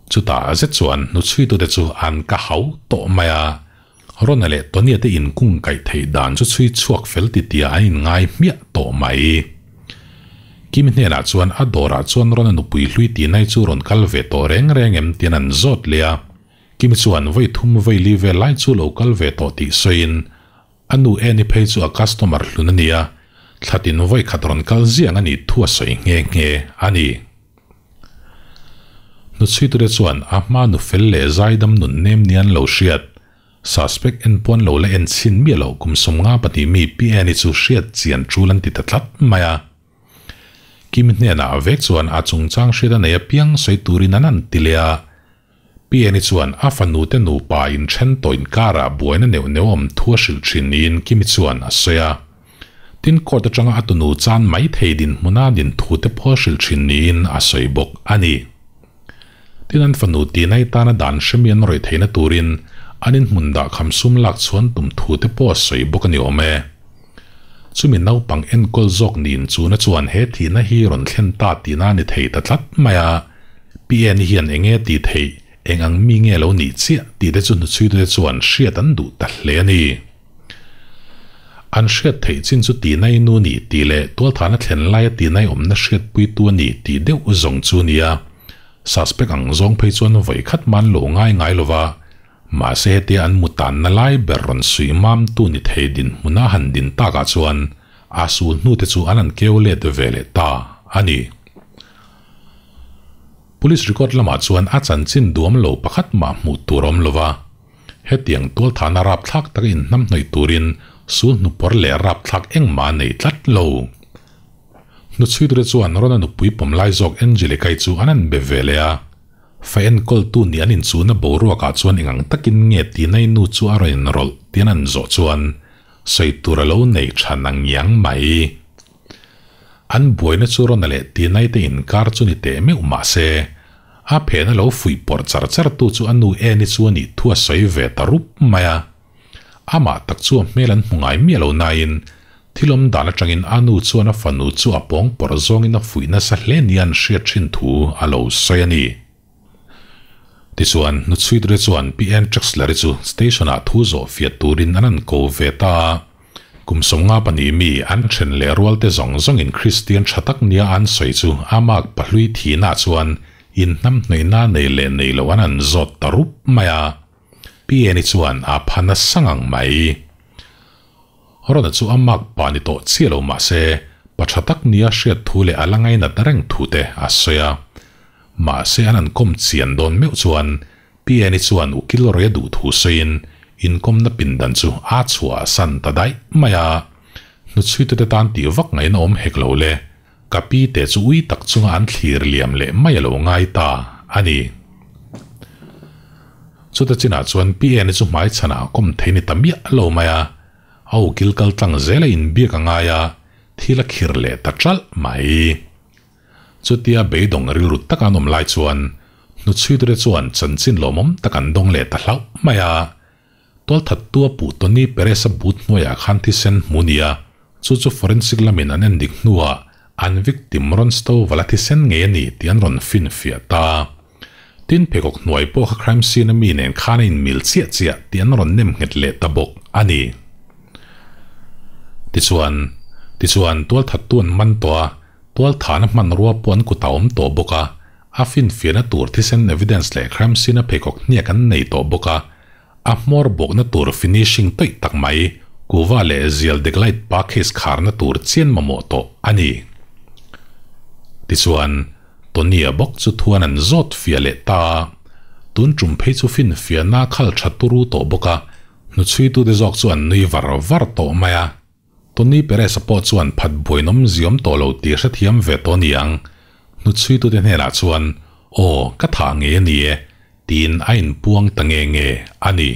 A: Chutah zet chuan hnuchhuitute chu an ka hau tawh mai a, Rona leh Tony-a te inkung kaih theih dan chu chhui chhuak fel titiah an inngai hmiah tawh mai. Kimi hnenah chuan a dawrah chuan Rona nupui hlui Tina-i chu rawn kal ve tawh reng reng em tiin an zawt leh a, Kimi chuan vawi thum vawi li vel lai chu lo kal ve tawh tih sawiin A nu Annie phei chu a customer hlun a ni a, thlatin vawi khat rawn kal ziang a nih thu a sawi nghe nghe a ni. Hnuchhuiture chuan a hma nu fel leh zaidam nun nem ni an lo hriat, suspect en pawn lo la en chhin miah loh kum 52 mi Pi Annie chu hriat chian tul an ti ta tlat mai a. Kimi hnenah vek chuan a chungchang hriat a nei apiang sawi turin an an ti leh a. Piani chuan a fanute nupa inthen tawh inkarah buaina neuh neuh awm thu a hrilh thin niin Kimi chuan a sawi a. Tin, court atanga a tunu chan mai thei dinhmuna din thu te pawh a hrilh thin niin a sawi bawk a ni. Tin, an fanu Tinai tana dan hremi an rawih theihna turin an inhmun dah kham sum lak chhuan tum thu te pawh a sawi bawk a ni awm e. Chumi naupang enkawl zawk niin chuna chuan he thihna hi rawn thlen ta tihna a ni thei ta tlat mai a. PN hian eng nge tih theih, eng ang mi nge lo nih chiah tih te chu hnuchhuitute chuan hriat an duh ta hle a ni. An hriat theih chin chu tihnai nu nih tih leh tualthahna thlen laia tihnai awmna hriatpuitu a ni tih deuh zawng chu a ni a. Suspect ang zawng phei chuan vawi khat man lo ngai ngai lova, mahse hetia an mutanna lai ber rawn suih mamtu ni thei dinhmuna han din takah chuan a sul hnute chu an han keu let ve leh ta a ni. Police record lamah chuan a chanchin duam lo pakhat mah hmuh tur a awm lo va, hetiang tualthahna rapthlak taka inhnamhnawih turin sul hnupawr leh rapthlak engmah a nei tlat lo. Hnuchhuiture chuan Rona nupui pawm lai zawk Angelica-i chu an han be ve leh a, fa enkawltu nih an inchuhna boruakah chuan engang takin nge Tina-i nu chu a rawn inrawlh tih an han zawh chuan sawi tur a lo nei tha nangiang mai. An buaina chu Rona leh Tinai te inkar chu ni teh meuh mah se, a phena lo fuih pawrh char char tu chu a nu Annie chu a nih thu a sawi ve ta rup mai a. Amah tak chu a hmel an hmu ngai miah lo nain, thil awm dan atangin a nu chuan a fanu chu a pawng pawrh zawngin a fuih nasa hle nia an hriat thin thu a lo sawi a ni. Tichuan, Hnuchhuiture chuan Pi Ann Trexler-i chu station-ah thu zawh fiah turin an han ko ve ta a. Kum 52 mi an then leh rualte zawng zawngin Kristian tha tak nia an sawi chu a mark pahlui thihna chuan inhnamhnawihna nei leh nei lo an han zawt ta rup mai a. Pi Ann-i chuan a pha nasa ngang mai. Rona chu a mark pa ni tawh chiah lo mah se, pa tha tak nia hriat thu leh a la ngainat reng thu te a sawi a. Mahse an han kawm chian dawn meuh chuan Pi Annie chuan ukil rawih a duh thu sawiin inkawmna pindan chu a chhuah san ta daih mai a. Hnuchhuitute tan tih vak ngaihna awm hek lo le, ka pi te chu ui tak chunga an thlir liam leh mai a lo ngai ta a ni. Chuta chinah chuan Pi Annie chu hmaichhanah kawm thei ni ta miah lo mai a, a ukil kal tlang zela inbiak a ngai a, thil a khir leh ta ṭalh mai. Chutia beidawng rilru taka an awm lai chuan Hnuchhuitute chuan chanchin lawmawm tak an dawng leh ta hlauh mai a. Tualthattu a puh Tony Perez-a but hnuaiah khan thisen hmu nia, chu chu forensic lamin an endik hnuah an victim Ron Stovall-a thisen ngei a ni tih an rawn finfiah ta. Tin, pheikhawk hnuai pawh kha crime scene-a mi nen khan a inmil chiah chiah tih an rawn nem nghet leh ta bawk a ni. Tichuan, tichuan tualthattu an man tawh a, tualthahna hmanrua pawh an kutah a awm tawh bawk a, a finfiahna tur thisen evidence leh crime scene-a pheikhawk hniak an nei tawh bawk a, A hmawr bawkna tur finishing tawih tak mai, kuva leh zial dek light pa case kharna tur chian mamawh tawh a ni. Tichuan, Tony-a bawk chu thuan an zawt fiah leh ta a, tun tum phei chu finfiahna a khal tha turu tawh bawk a, hnuchhuitute zawk chu an nui var var tawh mai a. Tony Perez-a pawh chuan phat buainawm ziawm tawh lo tih hrethiam ve tawh ni ang. Hnuchhuitute hnenah chuan, Aw, ka thah ngei a ni e, tiin a inpuang ta nge nge a ni.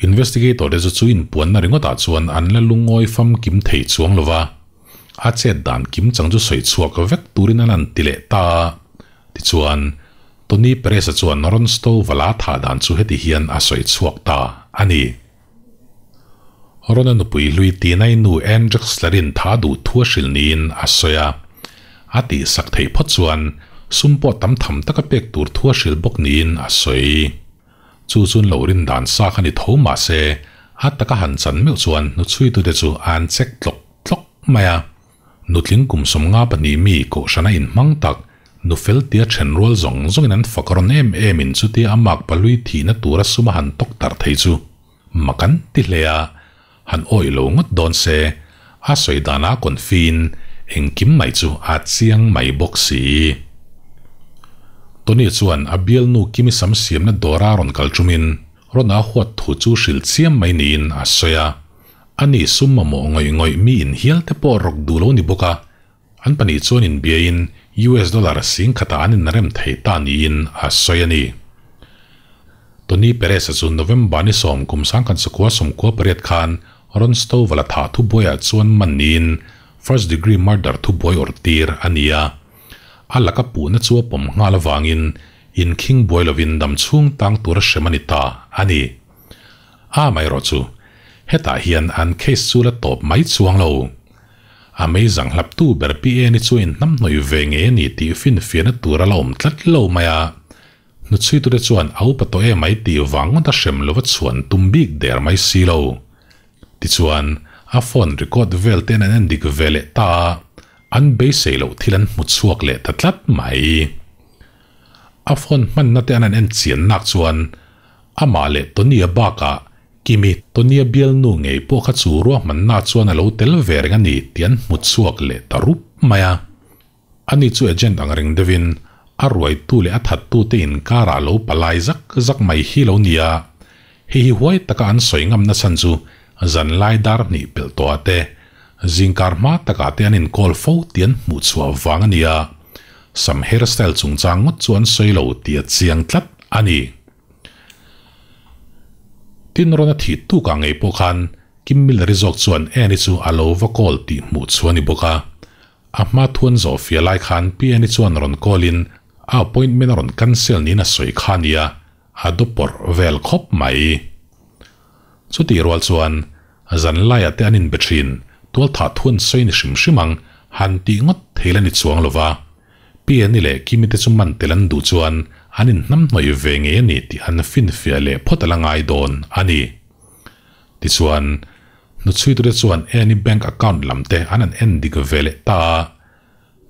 A: Investigator te chu chu inpuanna ringawtah chuan an la lungawi famkim thei chuang lo va, a chet dan kim chang chu sawi chhuak vek turin an han ti leh ta a. Tichuan, Tony Perez-a chuan Ron Stovall-a thah dan chu heti hian a sawi chhuak ta a ni. Rona nupui hlui Tinai nu Ann Drexler-in tha duh thu a hrilh niin a sawi a. A tihsak theih phawt chuan sum pawh tam tham taka pek tur thu a hrilh bawk niin a sawi. Chu chun lo rin dan sa kha ni tho mah se, a taka han chan meuh chuan hnuchhuitute chu an check tlawk tlawk mai a. Nutling kum 52 mi kohhrana inhmang tak, nu fel tia then rual zawng zawngin an fak rawn em emin chutia a mak pahlui thihna tura sum a han tawk tarh thei chu mak an ti hle a, han awih lo ngawt dawn se, a sawi dana confi-in engkim mai chu a chiang mai bawk si. Tony chuan a bialnu Kimi sam siamna dawra rawn kal ṭumin rawn a huat thu chu hrilh chiam mai niin a sawi a. A ni sum mamawh ngawih ngawih mi in hial te pawh rawk duh lo ni bawk a, an pahnih chuan inbiain US dollar singkhatah an inrem thei ta niin a sawi a ni. Tony Perez-a chu November ni sawm kum 1998 khan Ron Stovall-a thah thubuaiah chuan man niin first degree murder thubuai awrh tir a ni a. A laka puhna chu a pawm nghal avangin inkhing buai lovin dam chhung tang tura hrem a ni ta a ni. A amaherawh chu, hetah hian an case chu la tawp mai chuang lo. A meizang hlaptu ber PA ni chu inhnamhnawih ve ngei a ni tih finfiahna tur a la awm tlat lo mai a. Hnuchhuitute chuan a upa tawh em ai tih vang ngawt a hrem lova chhuan tum bik der mai si lo. Tichuan, a phone record vel ten an endik ve leh ta a, an beisei loh thil an hmu chhuak leh ta tlat mai. A phone hmanna te an han en chian nak chuan Amah leh Tony-a bakah Kimi, Tony-a bialnu ngei pawh kha chu ruahmanna chuan a lo tel ve reng a ni tih an hmu chhuak leh ta rup mai a. Ani chu agent ang reng deuhin a ruaitu leh a thattute inkarah lo palai zak zak mai hi lo ni a. Hei hi huai taka an sawi ngamna chhan chu zanlai dar hnih pelh tawhah te, zingkar hma takah te an inkawl fo tih an hmuh chhuah vang a ni a. Sam hairstyle chungchang ngawt chu an sawi lo tih a chiang tlat a ni. Tin rawn a thih tuk ah ngei pawh khan Kim Miller-i zawk chuan Annie chu a lo va call tih hmuh chu a ni bawk a. A hma thuan zawh fia lai khan Pi Annie chuan rawn call in a appointment a rawn cancel niin a sawi kha a nia, a dawpawrh vel khawp mai. Chutih rual chuan zan laiah te an inbe thin, tualthah thuan sawi ni hrim hrim ang han tih ngawt thei la ni chuang lo va. Piani leh Kimi te chu man tel an duh chuan an inhnamhnawih ve ngei a ni tih an finfiah leh phawt a la ngai dawn a ni. Tichuan, hnuchhuitute chuan Annie bank account lam te an han en dik ve leh ta a,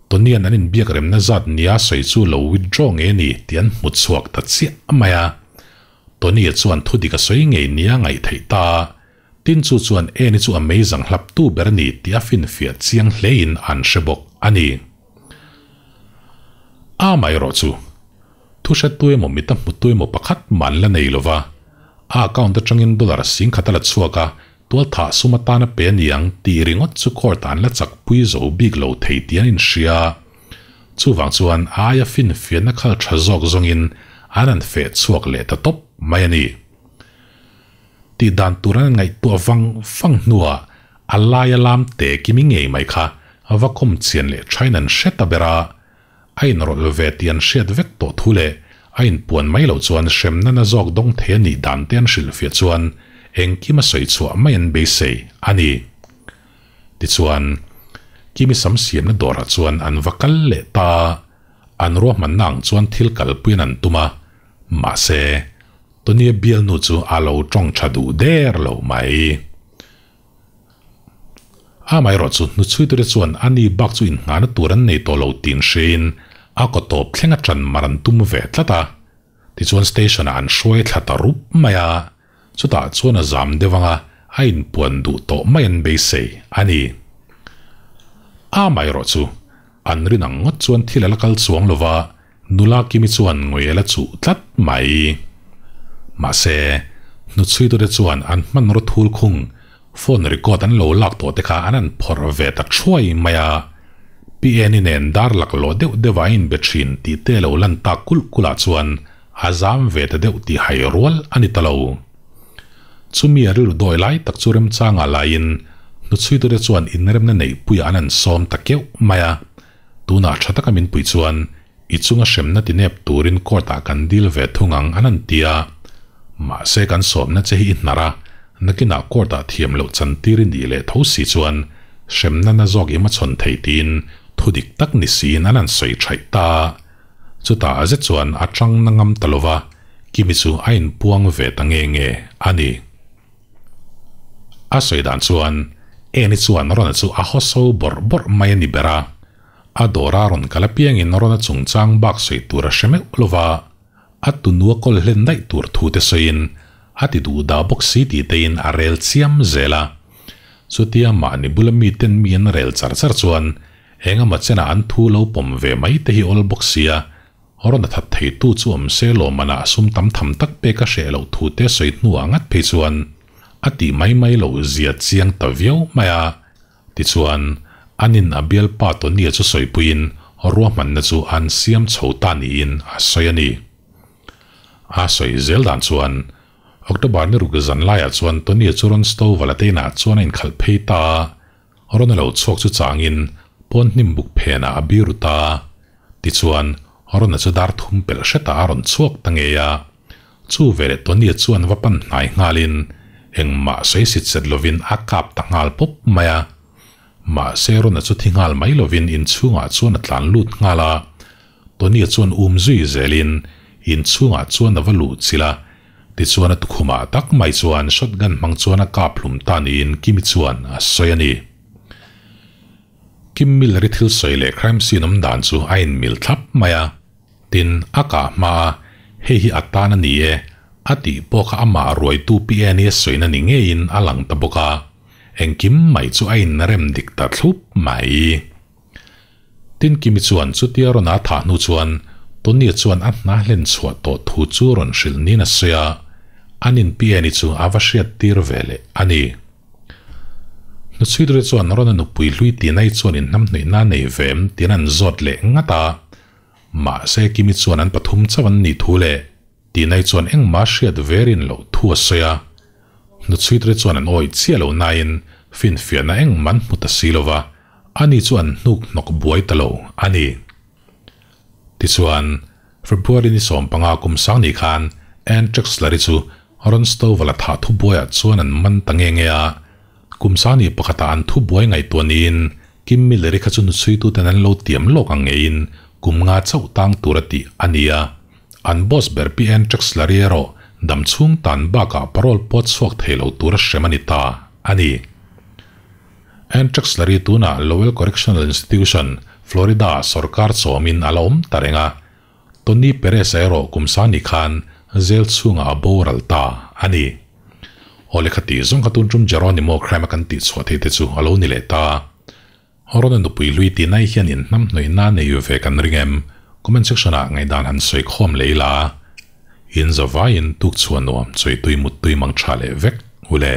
A: Tony-a'n an inbiak remna zat nia sawi chu lo withdraw ngei a ni tih an hmu chhuak ta chiah mai a. Tony-a chuan thudik a sawi ngei nia ngaih theih ta a, Tin chu chuan Annie chu a meizang hlaptu ber a ni tih a finfiah chiang hlein an hre bawk a ni. A amaherawh chu, thu hretu emaw mita hmutu emaw pakhat mah an la nei lo va, a account atangin dollar singkhat a la chhuak a, tualthah sum atana pe a ni ang tih ringawt chu court ah an la chakpui zo bik lo thei tih an inhria. Chuvang chuan a aia finfiahna khal tha zawk zawngin an han feh chhuak leh ta tawp mai a ni. Tih dan tur an ngaihtuah vang vang hnuah a laia lam te kimi ngei mai kha va kawm chian leh thain an hre ta ber a. a inrawlh ve tih an hriat vek tawh thu leh a inpuan mai loh chuan hremna na zawk dawng thei a nih dan te an hrilhfiah chuan engkim a sawi chhuah mai an beisei a ni. Tichuan, Kimi sam siamna dawrah chuan an va kal leh ta a, an ruahmanna ang chuan thil kalpuiin an tum a, mahse, Tony-a bialnu chu a lo tawng tha duh der lo mai. Amaherawh chu hnuchhuitute chuan a ni bak chu inngahna tur an nei tawh lo tih hriain a kaw tawp thleng a ṭan mar an tum ve tlat a. Tichuan station-ah an hruai thla ta rup mai a, chutah chuan a zam deuh anga a inpuan duh tawh mai an beisei a ni. Amaherawh chu an rin ang ngawt chuan thil a la kal chuang lo va, Nula Kimi chuan ngawih a la chuh tlat mai. Mahse, hnuchhuitute chuan an hmanraw thul khung phone record an lo lak tawh te kha an han phawrh ve ta thuai mai a. Pi Eni nen dar laklawh deuh deuh a inbe thin tih te lo lan tak kulh kulh ah chuan a zam ve ta deuh tih hai rual a ni ta lo. Chumi a rilru dawi lai tak chu remchanga laiin hnuchhuitute chuan inremna neihpuiah an han sawm ta keuh mai a. Tunah tha taka min pui chuan i chunga hremna ti nep turin court ah kan deal ve thung ang an han ti a. Mahse kan sawmna che hi i hnar a, nakinah court ah thiam loh chan tir i nih leh tho si chuan hremna na zawk i hmachhawn thei tiin thu dik tak ni siin an han sawi thaih ta a. Chutah a zet chuan a tang na ngam ta lova, Kimi chu a inpuang ve ta nge nge a ni. A sawi dan chuan Eni chuan Rona chu a haw so bawrh bawrh mai a ni ber a, a dawra rawn kal apiangin Rona chungchang bak sawi tur a hre meuh lo va, a tunua kawl hlen daih tur thu te sawiin a ti duh dah bawk si tih tein a rel chiam zel a. Chutia mahni bula miten mi an rel char char chuan engemaw chenah an thu lo pawm ve mai te hi awl bawk sia, Rawn a that theitu chu awm se lawmmanah sum tam tham tak pek a hreh loh thu te sawi hnuah ngat phei chuan a tih mai mai loh zia chiang ta viau mai a. Tichuan, anin a bialpa Tony-a chu sawipuiin ruahmanna chu an siam chho ta niin a sawi a ni. A sawi zel dan chuan, October ni ruk zan laiah chuan Tony-a chu Ron Stovall-a te inah chuan a inkhalh phei ta a. Rawn a lo chhuak chu changin pawn hnim buk phenah a biru ta. Tichuan, Rawn-a chu dar thum pelh hretah a rawn chhuak ta ngei a. Chu veleh Tony-a chuan va pan hnai nghalin engmah sawi sit set lovin a kap ta nghal pawp mai a. Mahse, Rawn-a chu thi nghal mai lovin inchhungah chuan a tlan lut nghal a. Tony-a chuan um zui zelin inchhungah chuan a va luh chilh a. Tichuan a tukhumah tak mai chuan shotgun hmang chuan a kap hlum ta niin Kimi chuan a sawi a ni. Kim Miller-i thil sawi leh crime scene awm dan chu a inmil thlap mai a. Tin, a kah hma a, hei hi a tan a ni e, a tih pawh kha amah ruaitu Pi Annie a sawina ni ngeiin a lang ta bawk a. Engkim mai chu a inrem dik ta thlup mai. Tin Kimi chuan chutia rawn a thah hnu chuan Tony-a chuan a hna hlen chhuah tawh thu chu rawn hrilh niin a sawi a, an in pi Annie chu a va hriat tir ve leh a ni. Hnuchhuiture chuan rawn a nupui hlui Tinai chuan inhnamhnuihna a nei ve em tiin an zawt leh ngat a, mahse Kimi chuan an pathum chauh an nih thu leh Tinai chuan engmah hriat ve rin loh thu a sawi a. Hnuchhuitre chuan an awih chiah lo nain finfiahna engmah an hmu ta si lo va, ani chu an hnuk hnawk buai ta lo a ni. Tichuan, February ni 15 kum sang ni khan Ann Trexler-i chu Ron Stovall-a thah thubuaiah chuan an man ta nge nge a. Kum sang ni pakhatah an thubuai ngaihtuah niin Kim Miller-i kha chu hnuchhuituten an lo tiam lawk ang ngeiin kum nga chauh tang tur a tih a ni a. An boss ber Pi Ann Trexler-i erawh dam chhung tan bakah parole pawt chhuak thei lo tura hrem a ni ta a ni. Ann Trexler-i tunah Lowell Correctional Institution, Florida-ah sorkar chawmin a la awm ta reng a. Tony Perez-a erawh kum sani khan jail chhungah a boral ta a ni. Aw lehkha tih zawng kha tun tum Geronimo crime a kan tih chhuah theih te chu a lo ni leh ta. Rawn a nupui hlui tih nai hian in hnam hnawih na nei ve kan ring em? Comment section ah ngaihdan han sawi khawm leh ila. In zavaiin tuk chhuah nuam chawi tui mut tui mang tha leh vek ule.